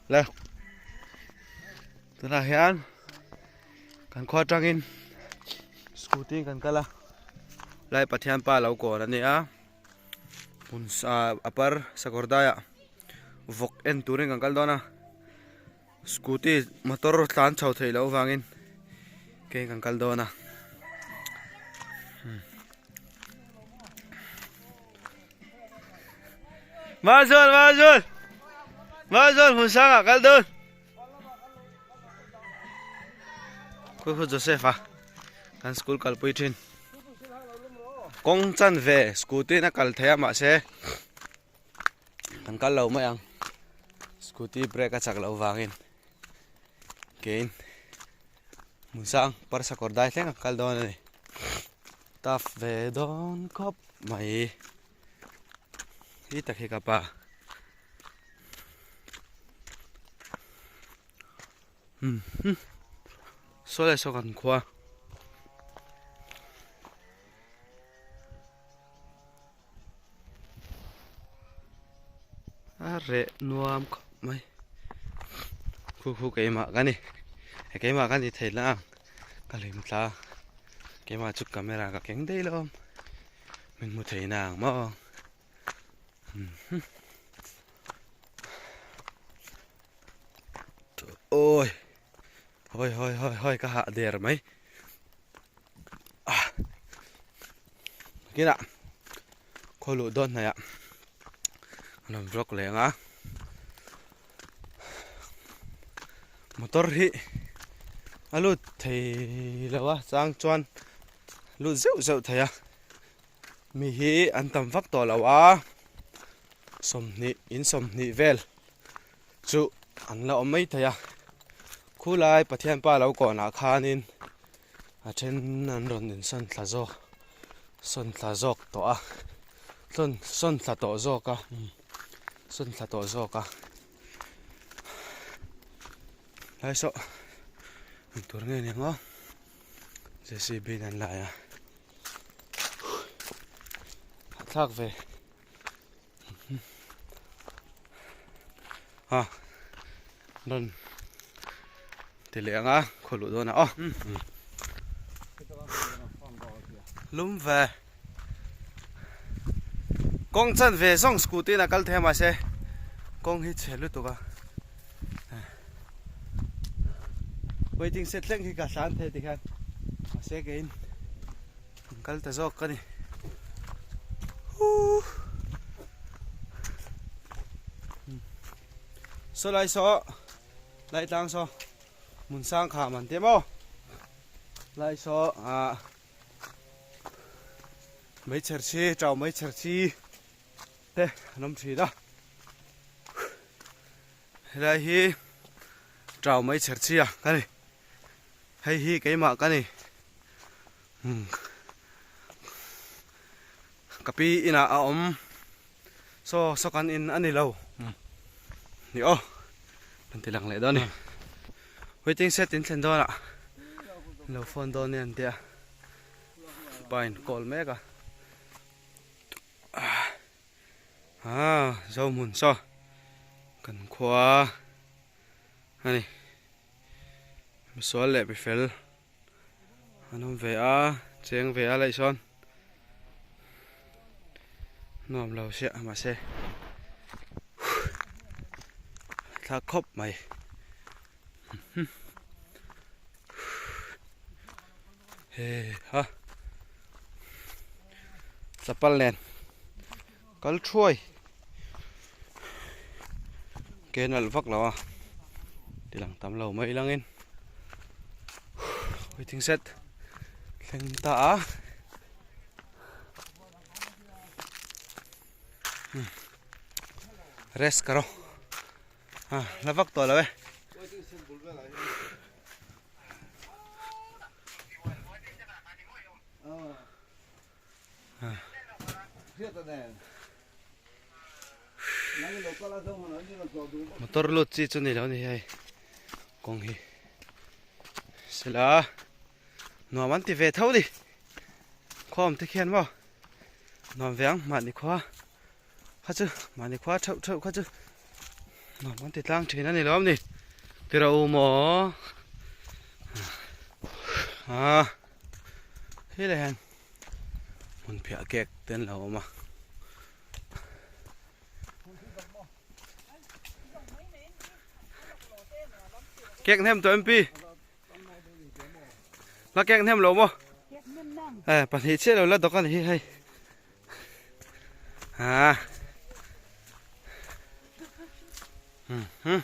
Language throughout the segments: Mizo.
Le tunah hian kan khua atangin scooty in kan kal a lai Pathian pa lo kawn a ni a hmun ah upper sakawrdai ah vawk en turin kan kal dawn a scooty motor tlan chho theih loh avangin kei kan kal dawn a. Mazul Mazul Mazul hmun sangah kal dun Khu khu Joseph a kan school kalpui thin kawng chan ve scooty in a kal thei a mahse kan kal lo mai ang scooty brake a chak loh vangin kein hmun sang parsa kawr dai thleng a kal dawn a ni tough ve dawn khawp mai hi tak hi ka pa saw leh saw kan khua. A reh nuam khawp mai khu khu keimah ka ni keimah ka ni thei la ang ka hlim thla keimah chu camera ka keng daih lo min hmu thei na ang maw awi hawi hawi hawi hawi ka hah der mai. Kinah khaw luh dawn hnaih ah an rawn vlog leh ang a motor hi a lut thei lo a chang chuan lut zeuh zeuh thei a mi hi an tam vak tawh lo a sawmhnih in sawmhnih vel chu an la awm mai thei a khulai Pathian pa lo kawnah khanin a then an rawn insawn thla zawk sawn thla zawk tawh a sawn sawn thla tawh zawk a sawn thla tawh zawk a lai saw eng tur nge ni ang aw J C B in an lai a hahthlak ve. A rawn ti leh ang a khaw luh dawn ah aw lum ve kawng chan ve zawng scooty in a kal thei a mahse kawng hi chhe lutuk a waiting shed thleng hi ka hlan thei tikhian mahse keiin An kal ta zawk ka ni. Saw lai saw lai tlang saw hmun sang kham an ti maw lai saw ah meichher chi tau meichher chi te an awm thin a helai hi tau meichher chi a ka ni hei hi keimah ka ni. Ka pi inah a awm saw saw kan in a ni lo ni aw kan ti lang leh dawn a ni waiting shed in thlen dawnah lo phone dawn nia an tia pa in call mek a ah Zohmun saw kan khua a ni misual leh mifel. An awm ve a, cheng ve a laih sawn nuam lo siah mahse thlak khawp mai he ha chapal nen kal thuai ke nalh vak lo a ti lang tam lo mai langin waiting shed thleng ta a rest ka rawh a la vak tawh lo e. Motor lut chi chu ni lo ni hei kawng hi sela nuam an ti ve tho ni khawm te khian maw nuam ve ang mahni khua kha chu mahni khua theuh theuh kha chu. Nuam an ti tlang thin a ni lawm ni tira u maw ah hi leh hian hmun phiah kek te an lo awm a. Kek hnem tawh MP la kek hnem lo maw eh pahnih chiah lo la dawk a ni hi hei ah hmm hmm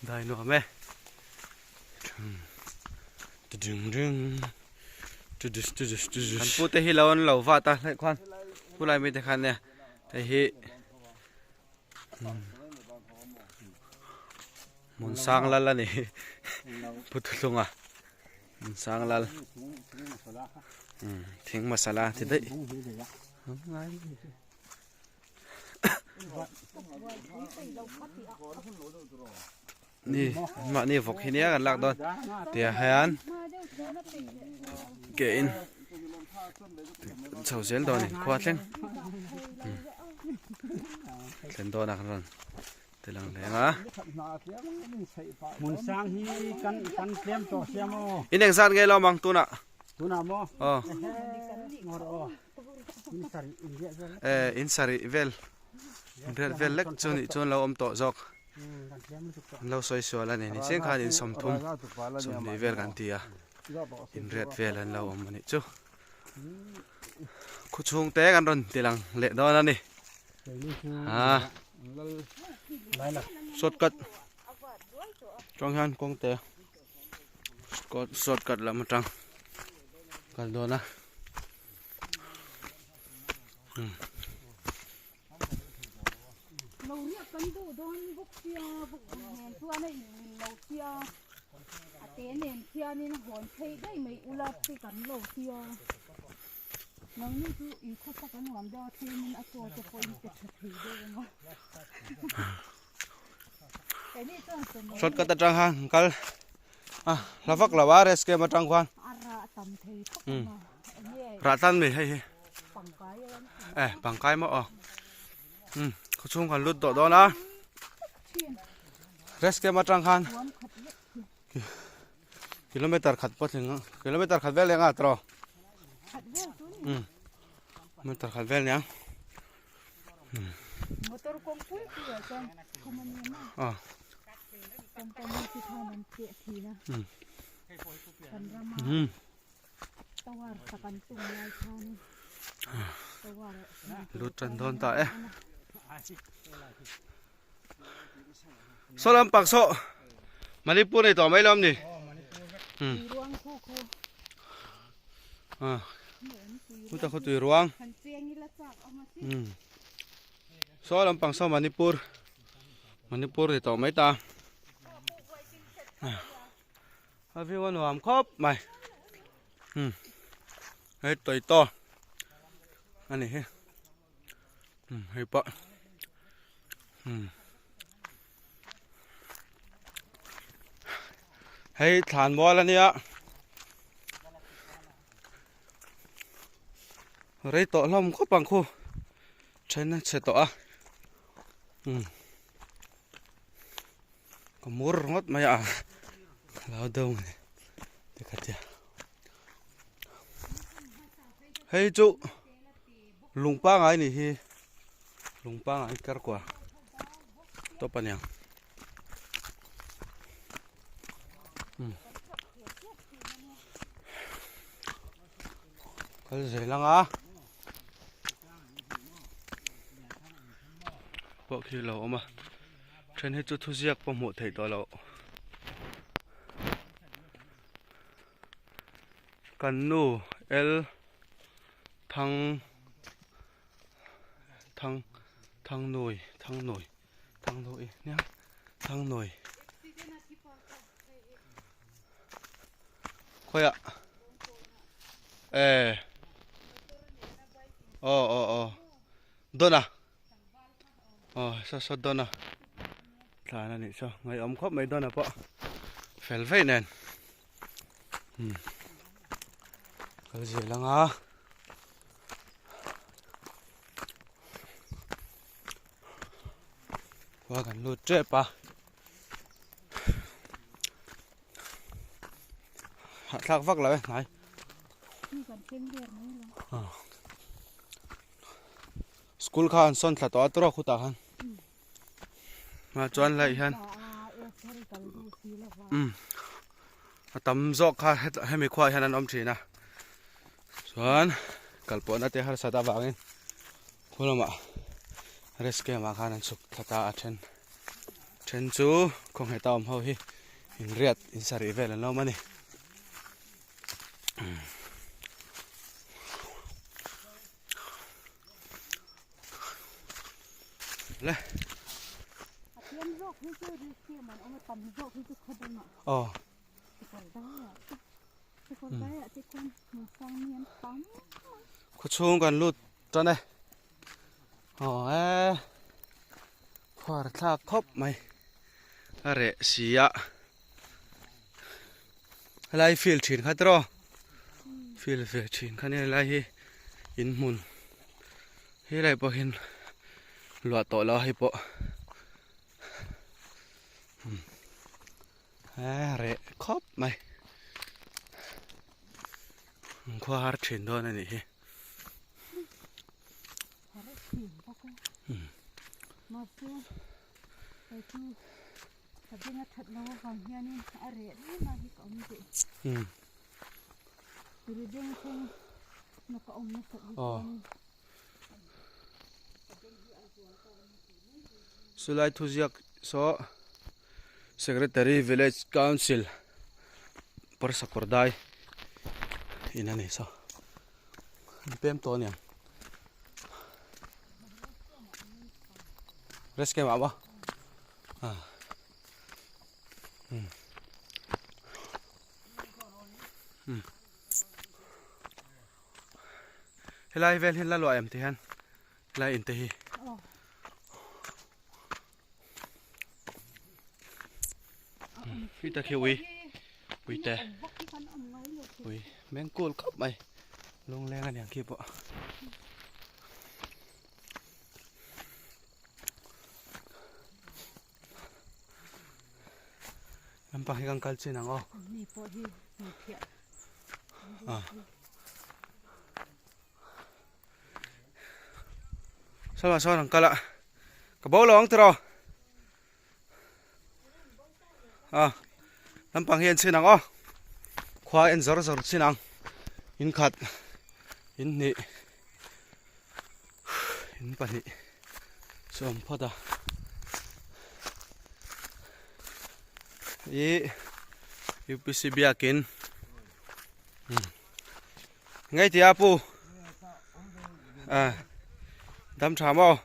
dai nuam e kan pu te hi lo an lo vat a hlei khuan khulai mi te khan nia hei hi hmun sang lal a ni pu thuthlunga hmun sang lal thing masala ti daih. Ni mahni vawk hi nia kan lak dawn tiah hian ke in chho zel dawn a ni khua thleng thlen dawn a kan rawn ti lang hleng a in eng zat nge lo mang tunah aw eh in sarih vel riat vel lek chu nih chuan lo awm tawh zawk an lo sawi sual a ni ni chiang khan in sawmthum sawmhnih vel kan ti a in riat vel an lo awm a nih chu khaw chhung te kan rawn ti lang leh dawn a ni ah shortcut tang hian kawng te shortcut lam atang kal dawn a. Lo riak kan duh dawn bawk sia bawk nen chuan a inmil lo sia a te nen khianin a hawn phei daih mai ula te kan lo sia nangni chu in khawsa kan nuam deuh a tlemin a chaw te pawh in pe tha thei deuh ang a keini chuan shortcut atang khan kal a hla vak lo a rest camp atang khuan a rah tam thei khawp ang a enge rah tan mai hei hi pangkai a lam eh pangkai maw aw um khawchhung kan lut tawh dawn a rest camp atang khan kilometer khat pawh thleng kilometer khat vel eng a tawh um kilometer khat vel nia motor kawng pui pui ah chuan thum a ni a ah company te khan an peh thin a kan rama tower sak an tum lai khan tower lut tan dawn ta e saw lam pak saw Manipur nei tawh mai lo am ni ruang khu khu ah chuta khaw tui ruang saw lampang saw Manipur Manipur ni tawh mai ta a view a nuam khawp mai um hei tawi taw a ni hi um hei pawh um hei thlan mual a nia. Rei tawh hlawm khawp ang khu then a chhe tawh a umm ka mur ringawt mai a lo deuh a ni tikhatia hei chu lung pangai nih hi lung pangai kar kual tawp a niang. Kal zel ang a pawh khi lo awm a then hi chu thuziak pawh hmuh theih tawh loh kan nu L thang thang thang nawi thang nawi. Thangnawi nia thangnawi khawiah eh aw aw aw dawn a aw saw saw dawn a tlan a nih chu ngaihawm khawp mai dawn a pawh fel veih nen umm kal zel ang a. Khua kan lut tep a. Hahthlak vak lo e hnai. School kha an sawn thla tawh a tawrh khutah khan. Ma chuan lai hian um a tam zawk kha hemi khuaah hian an awm thin a chuan kal pawhna te harsat avangin khu lamah rest camp ah khan an chhuk thla ta a then then chu khawngheta awm ho hi inriat insarih vel an lo awm a ni. Le. Aw. Khuchhung kan lut tan e. Aw e. Khuar thlak khawp mai. A reh si a. Helai field thin kha tiraw field ve thin kha nia helai hi in hmun helai pawh hian luah tawh lo a hei pawh a reh khawp mai khua har thin dawn a nih hi. Ka beng a that lo avang hianin a reh reng a hi ka awm duh. Turi beng thleng na ka awm nasat hi chuanin. Chulai thuziak saw Secretary Village Council Parsakawrdai in a ni saw an pem tawh aniang. Rest camp ah maw? Helai vel hi la luah em ti hian helai in te hi. Khi ta khi ui ui te ui meng kul khawp mai lungleng aniang khi pawh. Lampang hi kan kal chin ang aw. Ni pawh hi hmuhphiah. Ah. Saw sawn an kal a. Ka bo lo ang tiraw. Ah. Lampang hi an chin ang aw. Khua en zawr zawr chin ang. In khat. In hnih. In pahnih chu awm phawt a ih UPC biakin ngei tia pu à dam tha maw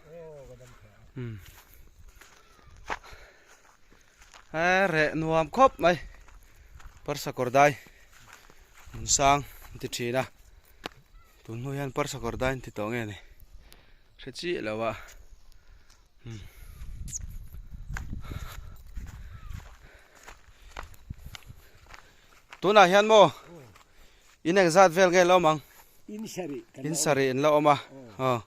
a reh nuam khawp mai parsa kawr dai hmun sang an ti thin a. Tun hnu hian parsa kawr dain ti tawh nge ni hre chiah lo a umm tunah hian maw in engzat vel nge la awm ang in sarih in la awm a aw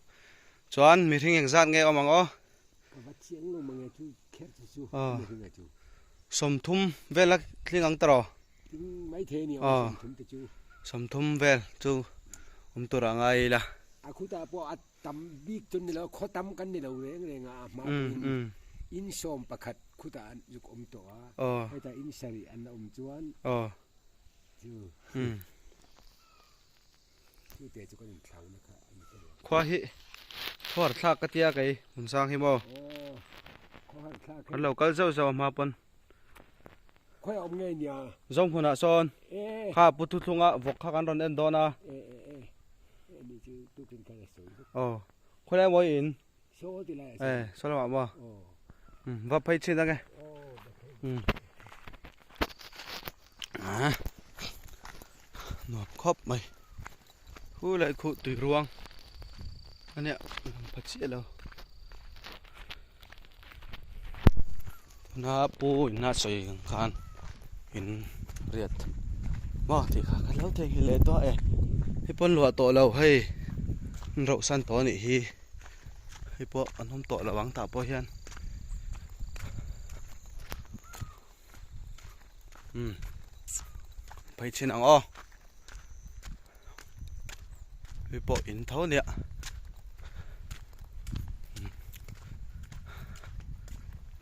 chuan mihring engzat nge awm ang aw aw sawmthum vel a tling ang tawh Aw sawmthum vel chu awm tur a ngai ila. A khutah pawh a tam bik chu ni lo, khaw tam kan ni lo reng reng a, a hma pawhin in sawm pakhat khutah an zuk awm tawh a, hetah in sarih an la awm chuan chu chute chu kan inthlauna kha a ni ta lo. Khua hi khuar thlak ka tia kei Hmunsang hi maw? Kan lo kal zauh zauh a hma pawn. Khawi awm nge nia? Zawng hmunah sawn kha Pu Thuthlunga vawk kha kan rawn en dawn a. Aw khawi lai maw i in? E saw lamah maw? Va phei chhin ange. Nuam khawp mai. Khu leh khuh tui ruang ania lang pha chiah lo. Tuna pu inna sawi ang khan in riat maw tih kha ka lo thei nghilh leh tawh e. Hei pawn luah tawh lo hei an rauh san tawh a nih hi. Hei pawh an awm tawh lo ang tah pawh hian. Umm phei chhin ang aw hei pawh in tho nia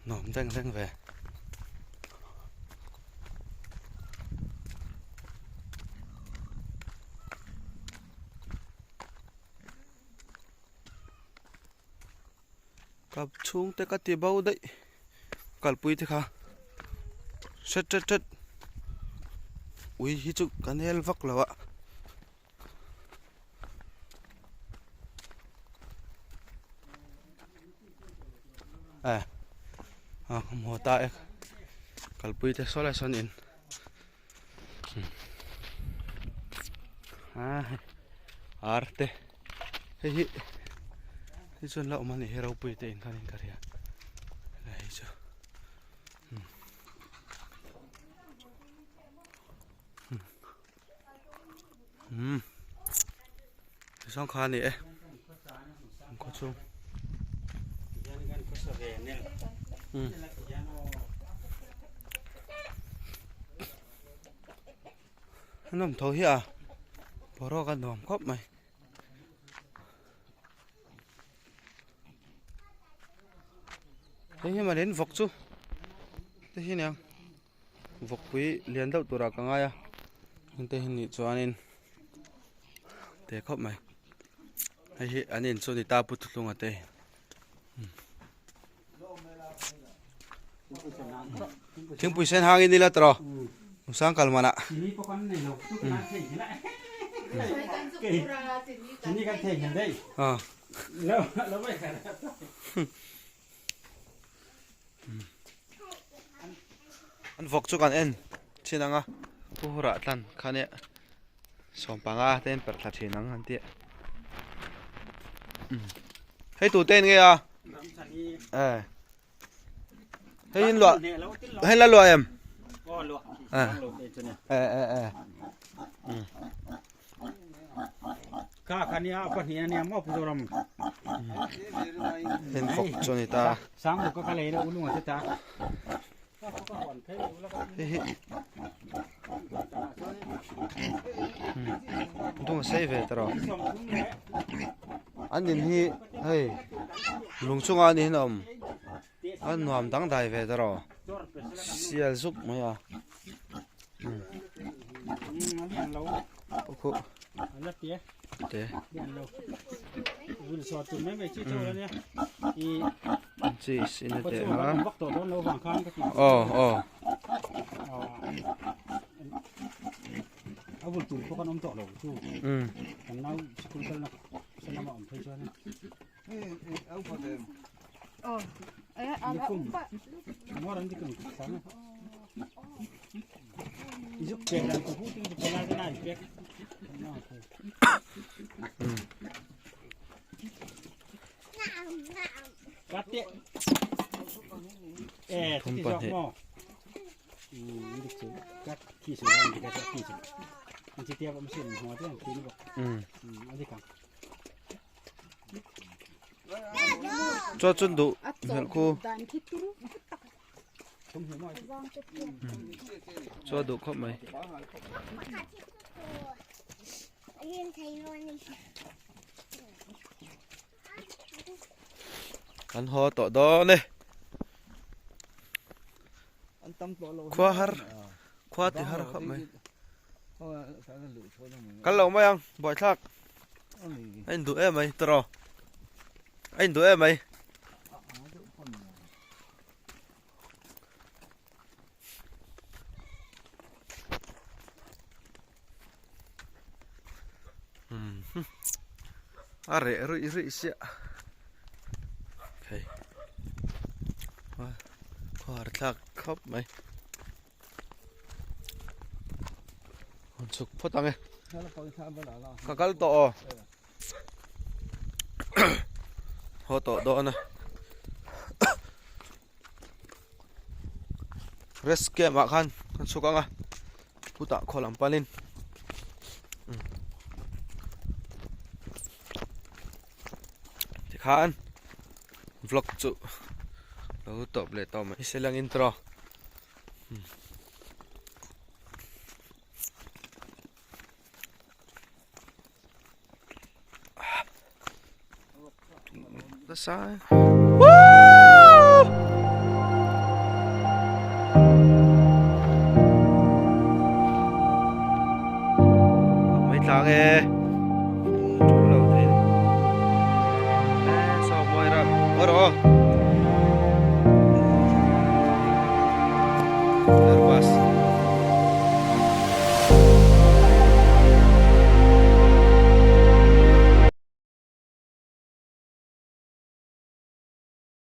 nuam deng deng ve. Ka chhungte ka ti bo daih kalpui te kha hret hret hret ui hi chu ka nel vak lo a. Eh a ka hmu ta e kalpui te saw lai sawn in ar te hei hi hei chuan la awm a nih hi ropui te in khan in ka hria hei chu umm tichuan kha a ni e an khaw chhung umm a nawm tho hi a boruak a nuam khawp mai. Hei hi mah in vawk chu te hi nia vawkpui lian deuh turah ka ngai a hengte hi nih chuanin te khawp mai hei hi an in chu ni ta pu thuthlunga te thingpui sen hangin ila tawh Musang kal manah An vawk chu kan en thin ang a pu hurah tlan khan e sawm panga te an perh thla thin ang an tih hei tu te nge a eh hei in luah hei la luah em eh eh eh eh Kha kha nia a pahnih ania maw Pu Zoram. Heng fawk chu a ni ta. Sang buk ka lei la ulung a te ta. Hei hi. Dung a sei ve ta rawh. An in hi hei lung chungah a ni hin a awm. A nuam dangdai ve ta rawh. Sial zuk mai a. Te. Cheese in a te a. Aw aw. Um. Thum pahnih. Um. Cho chun duh hmelh khu. Cho duh khawp mai. An haw tawh dawn e. Khua har khua ti har khawp mai. Kal lo mai ang buaithlak. A induh em mai tawh rawh. A induh em mai. A reh ruih ruih siah hei khuar thlak khawp mai rawn chhuk phawt ang e ka kal tawh aw haw tawh dawn a rest camp ah khan kan chhuk ang a chutah khaw lam panin tikhan vlog chu lo tawp leh tawh mai se lang intro. nasa e. Mai tlang e. Tul lo thei. E saw mawi ram. Oro. Airbus.